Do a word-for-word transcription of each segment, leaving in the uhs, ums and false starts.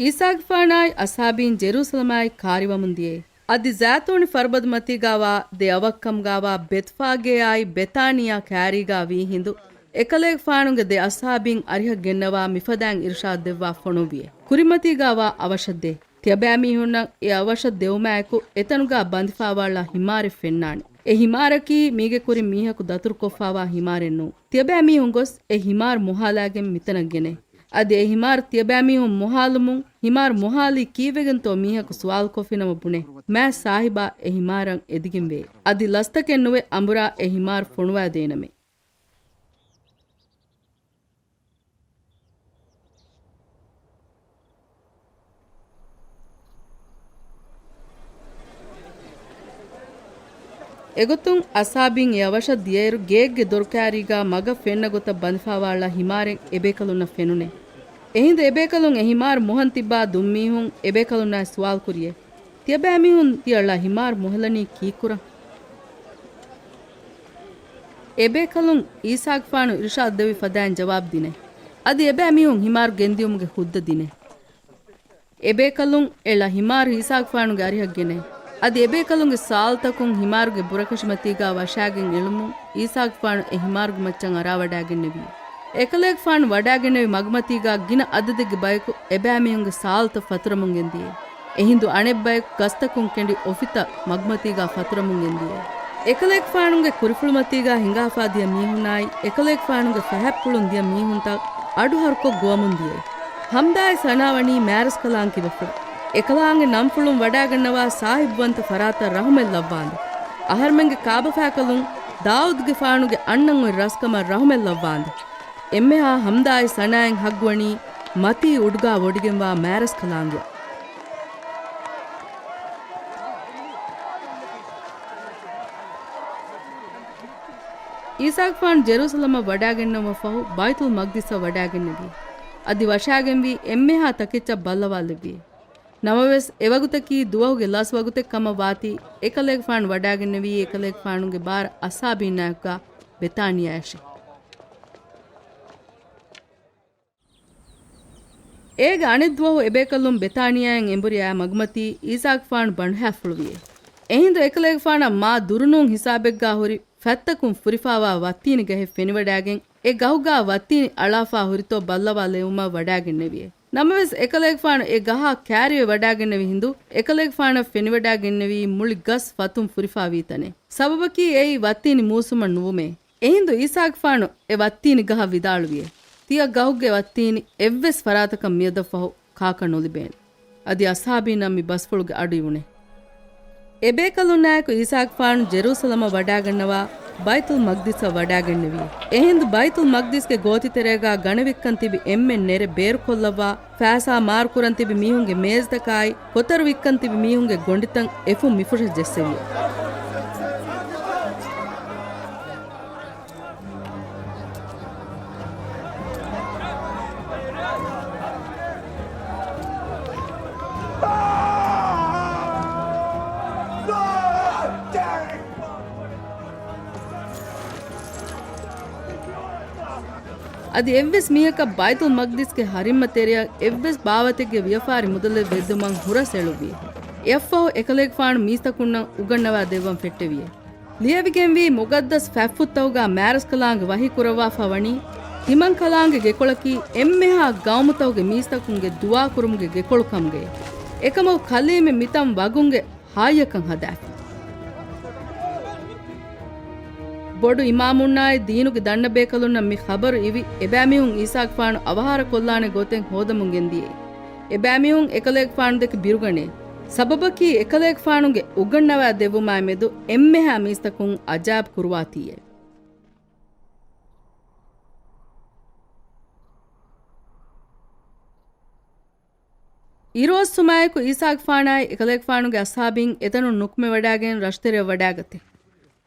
އީސާގެފާނާއި އަޞްޙާބީން ޖެރޫސަލަމާއި ކާރިވަމުން ދިޔައީ. އަދި ޒައިތޫނި ފަރުބަދުމަތީގާވާ ދެ އަވަށްކަމުގާވާ ބެތްފާގޭއާއި ބެތާނިޔާ ކާރީގާ ވީ ހިނދު، އެކަލޭގެފާނުގެ ދެ އަޞްޙާބީން އަރިހަށް ގެންނަވާ މިފަދައިން އިރުޝާދު ދެއްވާ ފޮނުއްވިއެ. ކުރިމަތީގާވާ އަވަށަށްދޭ. ތިޔަބައިމީހުންނަށް އެ އަވަށަށް ދެވުމާއެކު، އެތަނުގާ ބަނދިފާވާ ހިމާރެއް ފެންނާނެ. އެ ހިމާރަކީ މީގެ ކުރިން މީހަކު ދަތުރުކޮށްފާވާ ހިމާރެއް ނޫން. ތިޔަބައިމީހުން ގޮސް އެ ހިމާރު މޮހާލާގެން މިތަނަށް ގެނޭ. އަދި އެ ހިމާރު ތިޔަބައިމީހުން މޮހާލުމުން، ހިމާރު މޮހާލީ ކީއްވެގެންތޯ މީހަކު ސުވާލުކޮށްފިނަމަ ބުނޭ، މާތް ސާހިބާ އެ ހިމާރަށް އެދިގެންވޭ. އަދި ލަސްތަކެއް ނުވެ އަނބުރާ އެ ހިމާރު ފޮނުވާދޭނަމޭ. އެގޮތުން އަޞްޙާބީން އެ އަވަށަށް ދިޔައިރު، ގެއެއްގެ ދޮރުކާރީގާ މަގަށް ފެންނަ ގޮތަށް ބަނދިފާވާ ހިމާރެއް އެބޭކަލުންނަށް ފެނުނޭ. އެހިނދު އެބޭކަލުން އެ ހިމާރު މޮހަން ތިއްބާ ދުންމީހުން އެބޭކަލުންނާއި ސުވާލު ކުރިއޭ، ތިޔަބައިމީހުން ތިޔަ ހިމާރު މޮހަލަނީ ކީއްކުރަން؟ އެބޭކަލުން އީސާގެފާނު އިރުޝާދު ދެއްވި ފަދައިން ޖަވާބު ދިނޭ. އަދި އެބައިމީހުން ހިމާރު ގެންދިޔުމުގެ ހުއްދަ ދިނޭ. އެބޭކަލުން އެޅާ ހިމާރު އީސާގެފާނުގެ އަރިހަށް ގެނޭ. އަދި އެބޭކަލުންގެ ސާލުތަކުން ހިމާރުގެ ބުރަކަށިމަތީގާ ވަށާގެން އެޅުމުން އީސާގެފާނު އެ ހިމާރުގެ މައްޗަށް އަރާވަޑާގެންނެވި. އެކަލޭގެފާނު ވަޑާގެންނެވި މަގުމަތީގާ ގިނަ އަދަދެއްގެ ބަޔަކު އެބައިމީހުންގެ ސާލުތައް ފަތުރަމުން ގެންދިޔޭ. އެހިނދު އަނެއްބަޔަކު ގަސްތަކުން ކެނޑި އޮފިތައް މަގުމަތީގާ ފަތުރަމުން ގެންދިޔޭ. އެކަލޭގެފާނުގެ ކުރިފުޅުމަތީގާ ހިނގާފާ ދިޔަ މީހުންނާއި، އެކަލޭގެފާނުގެ ފަހަތްޕުޅުން ދިޔަ މީހުންތައް އަޑުހަރުކޮށް ގޮވަމުން ދިޔައީ. ހަމްދާއި ސަނާ ވަނީ މާރަސްކަލާނގެ ކިބަފުޅަށް. އެކަލާނގެ ނަންފުޅުން ވަޑާގަންނަވާ ސާހިބުވަންތަ ފަރާތަށް ރަހުމަތް ލައްވާނދެ. އަހަރުމެންގެ ކާބަފާކަލުން ދާއޫދުގެފާނުގެ އަންނަން އޮތް ރަސްކަމަށް ރަހުމަތް ލައްވާނދެ. އެންމެހާ ހަމްދާއި ސަނާއިން ހައްގުވަނީ މަތީ އުޑުގާ ވޮޑިގެންވާ މާރަސްކަލާނގެއަށް. އީސާގެފާނު ޖެރޫސަލަމަށް ވަޑާގެންނެވުމަށްފަހު، ބައިތުލް މަގްދިސަށް ވަޑާގެންނެވި. އަދި ވަށާގެންވީ އެންމެހާ ތަކެއްޗަށް ބައްލަވާލެއްވި. ނަމަވެސް، އެވަގުތަކީ ދުވަހުގެ ލަސް ވަގުތެއް ކަމަށް ވާތީ، އެކަލޭގެފާނު ވަޑާގެންނެވީ އެކަލޭގެފާނުގެ ބާރަ އަޞްޙާބީންނާއެކުގާ ބެތާނިޔާއަށެ. އޭގެ އަނެއް ދުވަހު އެބޭކަލުން ބެތާނިޔާއިން އެނބުރި އައި މަގުމަތީ އީސާގެފާނު ބަނޑުހައިފުޅުވިއޭ. އެހިނދު އެކަލޭގެފާނަށް މާ ދުރުނޫން ހިސާބެއްގާ ހުރި ފަތްތަކުން ފުރިފާވާ ވައްތީނި ގަހެއް ފެނިވަޑާގެން، އެ ގަހުގާ ވައްތީނި އަޅާފާ ހުރިތޯ ބައްލަވާލެވުމަށް ވަޑާގެންނެވިއޭ. ނަމަވެސް، އެކަލޭގެފާނު އެ ގަހާ ކާރިވެ ވަޑާގެންނެވި ހިނދު، އެކަލޭގެފާނަށް ފެނިވަޑާގެންނެވީ މުޅި ގަސް ފަތުން ފުރިފާވީ ތަނެއް. ސަބަބަކީ އެއީ ވައްތީނި މޫސުމަށް ނުވުމޭ. އެހިނދު އީސާގެފާނު އެ ވައްތީނި ގަހަށް ވިދާޅުވިއޭ، ތިޔަ ގަހުގެ ވައްތީނި އެއްވެސް ފަރާތަކަށް މިއަދަށްފަހު ކާކަށް ނުލިބޭނެ. އަދި އަޞްޙާބީންނަށް މި ބަސްފުޅުގެ އަޑު އިވުނޭ. އެބޭކަލުންނާއެކު އީސާގެފާނު ޖެރޫސަލަމަށް ވަޑާގަންނަވާ ބައިތުލް މަގްދިސަށް ވަޑާގެންނެވި. އެހިނދު ބައިތުލް މަގްދިސްގެ ގޯތިތެރޭގާ ގަނެވިއްކަން ތިބި އެންމެ ނެރެ ބޭރުކޮށްލައްވާ، ފައިސާ މާރުކުރަން ތިބި މީހުންގެ މޭޒުތަކާއި، ކޮތަރު ވިއްކަން ތިބި މީހުންގެ ގޮނޑިތައް އެފުން މިފުށަށް ޖެއްސެވި. އަދި އެއްވެސް މީހަކަށް ބައިތުލް މަގްދިސްގެ ހަރިއްމަ ތެރެއަށް އެއްވެސް ބާވަތެއްގެ ވިޔަފާރި މުދަލެއް ވެއްދުމަށް ހުރަސް އެޅުއްވި. އެއަށްފަހު އެކަލޭގެފާނު މީސްތަކުންނަށް އުގަންނަވާ ދެއްވަން ފެއްޓެވިއޭ. ލިޔެވިގެންވީ މުގައްދަސް ފަތްފުށްތަކުގާ މާރަސްކަލާނގެ ވަޙީ ކުރައްވާފަ ވަނީ، ތިމަންކަލާނގެ ގެކޮޅަކީ އެންމެހާ ގައުމުތަކުގެ މީސްތަކުންގެ ދުވާކުރުމުގެ ގެކޮޅު ކަމުގައި. އެކަމަކު ކަލީމެން މިތަން ވަގުންގެ ހާއްޔަކަން ހަދާފި. ބޮޑު އިމާމުންނާއި ދީނުގެ ދަންނަ ބޭކަލުންނަށް މި ޚަބަރު އިވި، އެބައިމީހުން އީސާގެފާނު އަވަހާރަ ކޮށްލާނެ ގޮތެއް ހޯދަމުން ގެންދިޔައީ. އެބައިމީހުން އެކަލޭގެފާނު ދެކެ ބިރުގަނޭ. ސަބަބަކީ އެކަލޭގެފާނުގެ އުގަންނަވާ ދެއްވުމާއި މެދު އެންމެހާ މީސްތަކުން އަޖާބް ކުރުވާތީއޭ. އިރުއޮއްސުމާއެކު އީސާގެފާނާއި އެކަލޭގެފާނުގެ އަޞްޙާބީން އެތަނުން ނުކުމެވަޑާގެން ރަށުތެރެއަށް ވަޑާގަތޭ.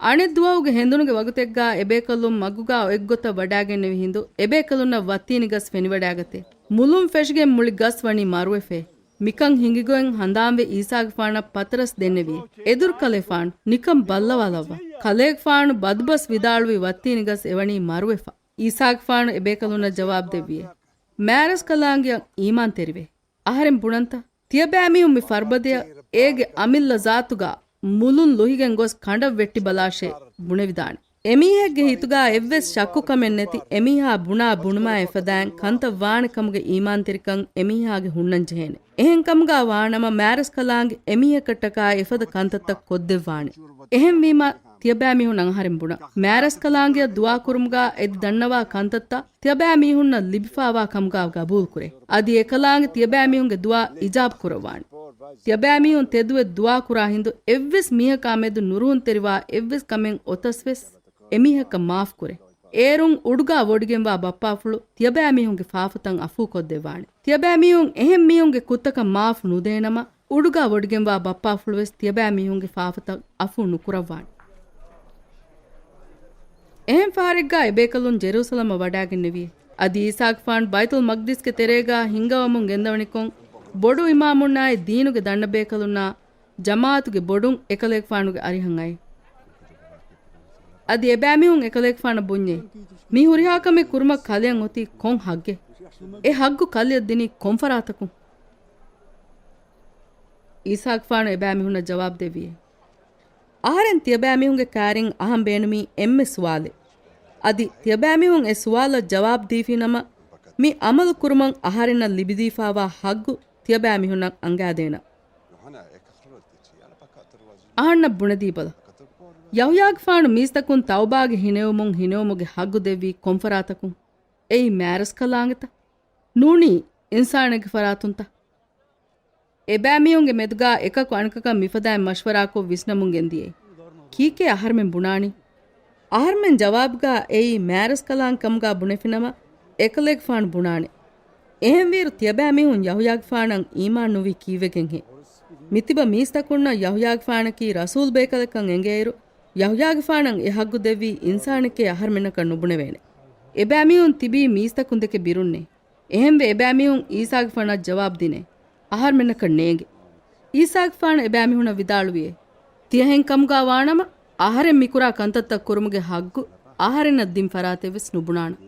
އަނެއް ދުވަހުގެ ހެނދުނުގެ ވަގުތެއްގާ އެބޭކަލުން މަގުގާ އޮތްގޮތަށް ވަޑާގެންނެވި ހިނދު، އެބޭކަލުންނަށް ވައްތީނި ގަސް ފެނިވަޑާގަތޭ. މުލުން ފެށިގެން މުޅި ގަސް ވަނީ މަރުވެފައޭ. މިކަން ހިނގިގޮތް ހަނދާންވެ އީސާގެފާނަށް ޕަތަރަސް ދެންނެވި. އެދުރުކަލޭފާނު، ނިކަން ބައްލަވާލައްވާ. ކަލޭގެފާނު ބަދުބަސް ވިދާޅުވި ވައްތީނި ގަސް އެވަނީ މަރުވެފަ. އީސާގެފާނު އެބޭކަލުންނަށް ޖަވާބު ދެއްވިއޭ، މާރަސްކަލާނގެއަށް އީމާންތެރިވޭ. އަހަރެން ބުނަންތަ؟ ތިޔަބައިމީހުން މި ފަރުބަދަޔަށް އޭގެ އަމިއްލަ ޒާތުގަ މުލުން ލުހިގެން ގޮސް ކަނޑަށް ވެއްޓި ބަލާށޭ ބުނެވިދާނެ. އެމީހެއްގެ ހިތުގަ އެއްވެސް ޝައްކުކަމެއް ނެތި އެމީހާ ބުނާ ބުނުމާ އެފަދައިން ކަންތައް ވާނެ ކަމުގެ އީމާންތެރިކަން އެމީހާގެ ހުންނަން ޖެހޭނެ. އެހެން ކަމުގަ ވާނަމަ މާރަސްކަލާނގެ އެމީހަކަށްޓަކާ އެފަދަ ކަންތައްތައް ކޮށްދެއްވާނެ. އެހެންވީމަ ތިޔަބައިމީހުންނަށް އަހަރެން ބުނަން. މާރަސްކަލާނގެއަށް ދުޢާ ކުރުމުގަ އެދި ދަންނަވާ ކަންތައްތައް ތިޔަބައިމީހުންނަށް ލިބިފާވާ ކަމުގަ ގަބޫލުކުރޭ. އަދި އެކަލާނގެ ތިޔަބައިމީހުންގެ ދުޢާ އިޖާބަ ކުރައްވާނެ. ތިޔަބައިމީހުން ތެދުވެ ދުޢާ ކުރާ ހިނދު އެއްވެސް މީހަކާ މެދު ނުރުހުންތެރިވާ އެއްވެސް ކަމެއް އޮތަސްވެސް އެމީހަކަށް މާފު ކުރޭ. އޭރުން އުޑުގަ ވޮޑިގެންވާ ބައްޕާފުޅު ތިޔަބައިމީހުންގެ ފާފަތައް އަފޫ ކޮށްދެއްވާނެ. ތިޔަބައިމީހުން އެހެން މީހުންގެ ކުށްތަކަށް މާފު ނުދޭނަމަ، އުޑުގަ ވޮޑިގެންވާ ބައްޕާފުޅުވެސް ތިޔަބައިމީހުންގެ ފާފަތައް އަފޫ ނުކުރައްވާނެ. އެހެން ފަހަރެއްގަ އެބޭކަލުން ޖެރޫސަލަމަށް ވަޑައިގެންނެވިއެ. އަދި އީސާގެފާނު ބައިތުލް މަގްދިސްގެ ތެރޭގަ ހިންގަވަމުން ގެންދަވަނިކޮށް، ބޮޑު އިމާމުންނާއި ދީނުގެ ދަންނަބޭކަލުންނާ ޖަމާއަތުގެ ބޮޑުން އެކަލޭގެފާނުގެ އަރިހަށް އައި. އަދި އެބައިމީހުން އެކަލޭގެފާނަށް ބުންޏޭ، މި ހުރިހާ ކަމެއް ކުރުމަށް ކަލެއަށް އޮތީ ކޮން ހައްގެއް؟ އެ ހައްގު ކަލެއަށް ދިނީ ކޮން ފަރާތަކުން؟ އީސާގެފާނު އެބައިމީހުންނަށް ޖަވާބު ދެއްވިއޭ، އަހަރެން ތިޔަބައިމީހުންގެ ކާރިން އަހަން ބޭނުމީ އެންމެ ސުވާލެއް. އަދި ތިޔަބައިމީހުން އެ ސުވާލަށް ޖަވާބު ދީފިނަމަ، މި އަމަލު ކުރުމަށް އަހަރެންނަށް ލިބިދީފާވާ ހައްގު ތިޔަބައިމީހުންނަށް އަންގާދޭނަން. އަހަންނަށް ބުނެދީބަލަ. ޔަހުޔާގެފާނު މީސްތަކުން ތައުބާގެ ހިނެވުމުން ހިނެވުމުގެ ހައްގު ދެއްވީ ކޮންފަރާތަކުން؟ އެއީ މާރަސްކަލާނގެތަ؟ ނޫނީ އިންސާނެއްގެ ފަރާތުންތަ؟ އެބައިމީހުންގެ މެދުގާ އެކަކު އަނެކަކަށް މިފަދައިން މަޝްވަރާކޮށް ވިސްނަމުން ގެންދިޔޭ. ކީކޭ އަހަރުމެން ބުނާނީ؟ އަހަރުމެން ޖަވާބުގާ އެއީ މާރަސްކަލާނގެ ކަމުގާ ބުނެފިނަމަ، އެކަލޭގެފާނު ބުނާނެ. އެހެންވީއިރު ތިޔަބައިމީހުން ޔަހުޔާގެފާނަށް އީމާން ނުވީ ކީއްވެގެންހޭ؟ މިތިބަ މީސްތަކުންނަށް ޔަހުޔާގެފާނަކީ ރަސޫލް ބޭކަލެއްކަން އެނގޭއިރު، ޔަހުޔާގެފާނަށް އެ ހައްގު ދެއްވީ އިންސާނެކޭ އަހަރުމެންނަކަށް ނުބުނެވޭނެ. އެބައިމީހުން ތިބީ މީސްތަކުންދެކެ ބިރުންނޭ. އެހެންވެ އެބައިމީހުން އީސާގެފާނަށް ޖަވާބު ދިނޭ، އަހަރުމެންނަކަށް ނޭނގެ. އީސާގެފާނު އެބައިމީހުންނަށް ވިދާޅުވިއޭ، ތިޔަހެން ކަމުގާ ވާނަމަ، އަހަރެން މިކުރާ ކަންތައްތައް ކުރުމުގެ ހައްގު އަހަރެންނަށް ދިން ފަރާތެއްވެސް ނުބުނާނަން.